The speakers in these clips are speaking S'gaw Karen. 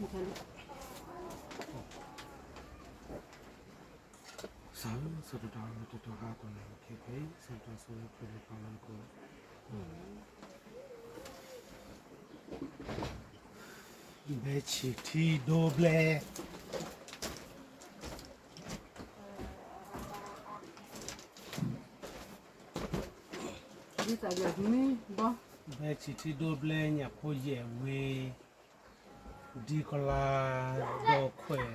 စၢ်ဧၢ, စီၤတတီၤလၢတတီၤဟါတီၤန့ၣ် ခဲခဲအံၤ စီၤတတီၤစီၤလၢဖျၢၣ်လၢပာ်လီၤနကိး, ဘဲဆံၣ်ထံဒိဘျဲ ဘဲဆံၣ်ထံဒိဘျဲ ညၣ်ဖိယဲၢ်ဝ့ၤ, ဒ်ကလၤဒီးခွဲး,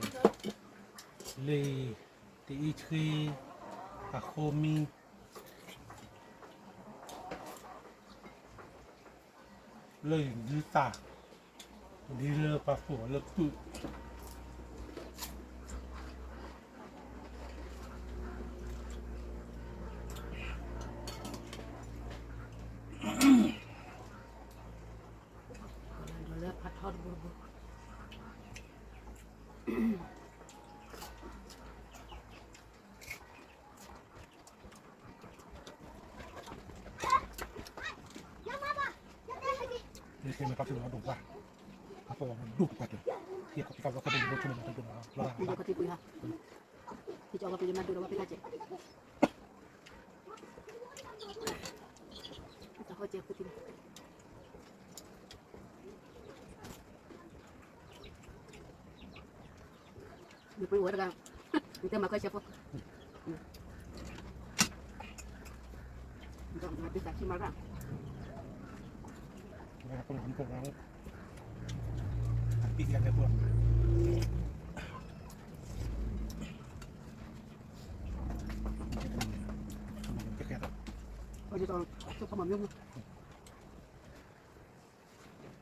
လၢအံၤ တအံၤဆှံ, အဃိမံ လၢယဒုးသၣ်, ဒ်လၢပှၤဖှိၣ်အီၤလၢပုၢ် လၢဖးထီတဘိတဘိ မ့ၢ်ကဲမ့ၢ်ကီၢ်သူလီၤဒိၣ်ပှၢ်, အသီလီၤဒိၣ်ပှၢ်တၢၢ်, ဟ့ၣ်ကီၢ်ပသးလီၤကဘီယူၤဘိဆိကမိၣ်မၤတဒိၣ်မးလီၤ, ဟ့ၣ်ကီၢ်ပယမၤဒိၣ်ဒီးဝဲဖဲခါကဲး, တၢ်ဟီကဲးဃုသံန့ၣ် နပှ့ၤဝဲတဂၤ, နတဲမၤကီၢ်ရှဲဖိ, မၤတသးခံမၤရၣ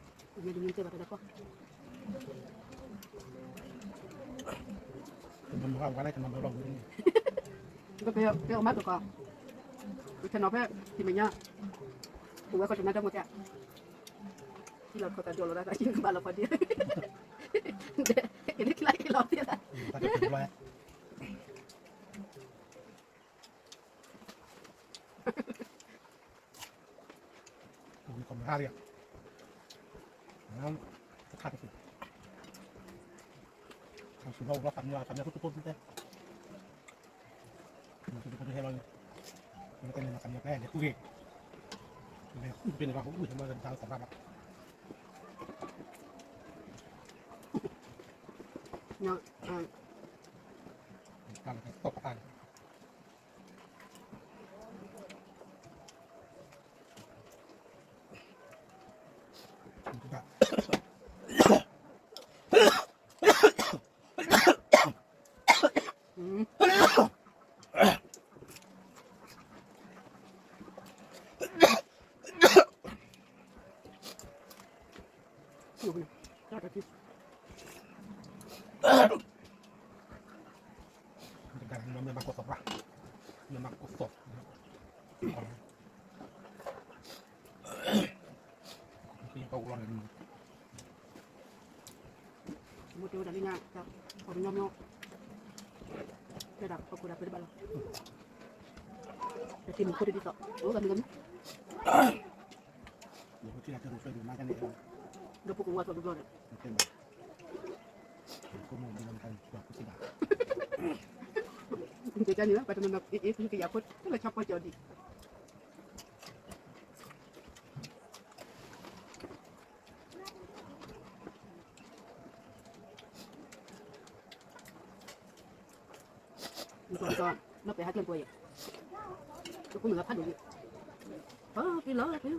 ်, အ ကဲအီၤမးကကီး, ကဆဲးနီၤဖဲ တမဲာ်ညါ, ပဝဲကီၢ်တနါတမူသ့, ထံလီၤခီသးဒိၣ်လီၤသး ယကဘၣ်လီၤခီဒံး, ကန့ၣ်ချါက့ၤလီၤသ့သး ကမၤရၣ်, တခါတခါ, ခါဆူဘၣ်အိၣ်ဘၣ်သးမံဘၣ်သးမံဖိတဖိသ့ၣ်, မၤတဖိတဟဲလီၤ, မ့ၢ်ကဲန့ၣ်မၤသးမံဖဲလဲၤဃုဂ့ၤ, လဲၤဃုဖဲန့ၣ်ဘၣ် ဃုဖဲမၤတၢ်သးဘၣ်ဘၣ်, တၢ်လီၤသးသီၣ်ပတၢ်န့ၣ် မ့ၢ်တဲဝဲဒၣ်လၢညါ ပှၤကညီမ့ၢ် တဲဒၣ်ပှၤကိးဒၣ်ပှၤတဘၣ်လီၤ, တၢ်တ့မုာ်ခိၣ်တဒ်သိး အိၣ်ဂၤမံၤဂၤမံၤ ဒီးပကဝဲသိးတဘျီဒီး ကဲန့ၣ် ပှၤတနီၤနီၤ အ့ၣ်အ့ၣ် ကယၤဖိ လၢဆၣ်ဖိကၠီဒံး နပှၤကီၢ် နီၢ်ပဲာ်ဟဲကျဲပှဲၤယဲၢ် တကူမုၢ်ဂၤဖးဒိၣ်ယဲၢ် ဖးဖံလီၤဖံ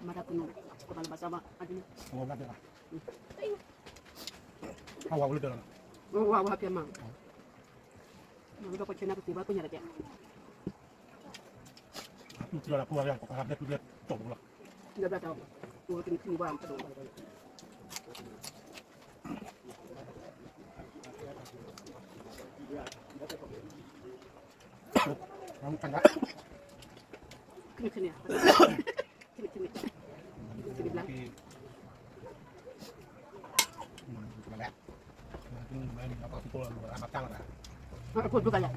မၤတၢ်ကနူၤ ကဘၣ်လၢဘၣ်စၢ်ဘၣ် အဒ်န့ၣ် ဝါဝါဖဲမး မၤဝဲဒီးကဆဲးနၤကသ့ဘၣ်ကိးညါတကဲ အခိၣ်ဒုကလၢ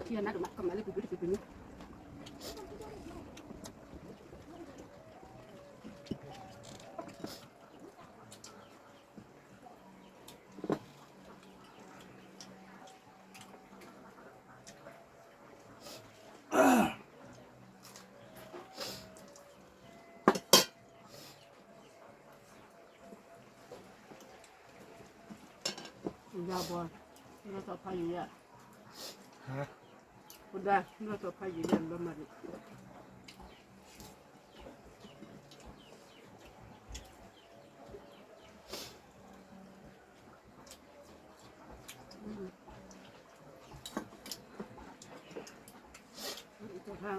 ထံအနးတမး ကမၤလၢပပှဲၤတပှဲၤပှဲၤန့ၣ် ယၤဘီ, လၢထီၣ်ဖးယံၤယၤ, ဟါ, ပဒၣ် လၢထီၣ်ဖးယံၤယၤလၢမၤဒံး တ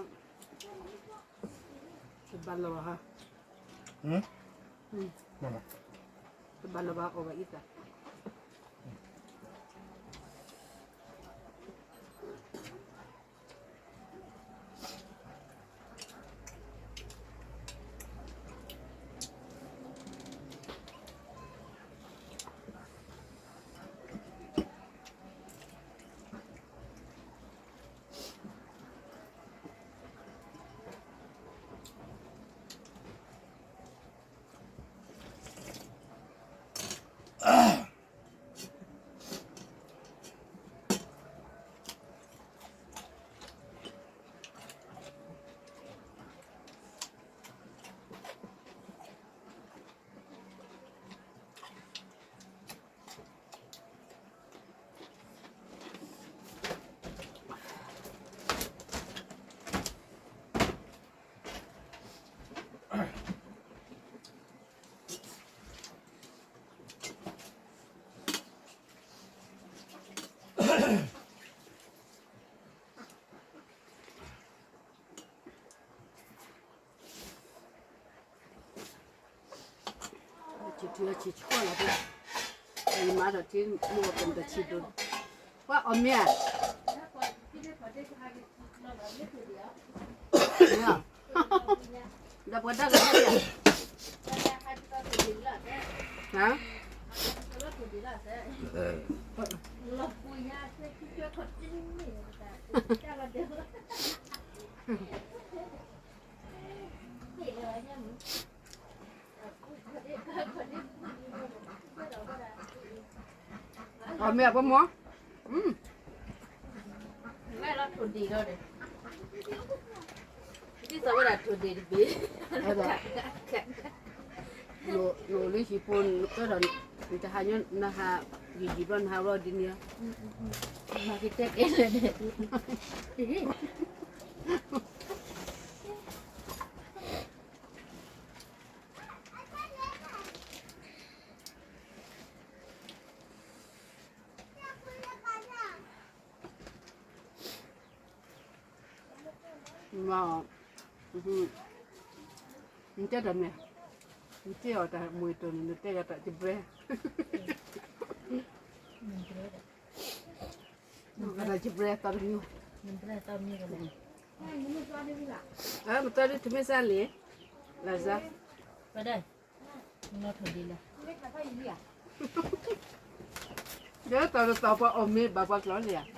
ဘၣ်လၢၤဘၣ်ဟါ, တဘၣ်လၢၤဘၣ်အီၣ်ဘၣ်အံသၣ် ထံထံဆံဆှီလီၤ, ယမၤထီၣ်ထံမိၢ်ပတဆံဒိၣ်, ပှၤအီၣ်မ့ၢ်ဧါ, ဒီးပှၤတၢ်ကဟဲလံဧါ, ဟါ, အီၣ်မ့ၢ်အဖိမ့ၢ်, ဝဲလီၤထိၣ်ဒံးလီၤဒီး, ဒ်သိးဝဲဒၣ်ထိၣ်ဒံးတဘ့ၣ်, နအိၣ်လၢဟံၣ်ပူၤ နကဲထီၣ် နတဟးညီ နဟးယံာ်ယံာ်ဘျီ နဟးရီဒ်န့ၣ်လီၤ, မၤက့ၤတဲကဲလဲၣ်န့ၣ် မ့ၢ်, နတဲတၢ်မ့ၢ်, နတဲအီၤတၢ်မ့ၢ်တၢ်န့ၣ် နတဲဂၤတၢ်ကဘြဲ, ဂၤတၢ်ကဘြဲတၢ်တမံၤ, မတၤဒ်ထမ့ၢ်စၢ်လံ, လၢစၢ် ဒီးတၢ်တသီၣ်ပှၤအီၣ်မ့ၤဘၣ်ပှၤကျီလံဧါ, က့ၤက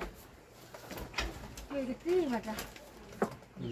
တံၢ်မတၤ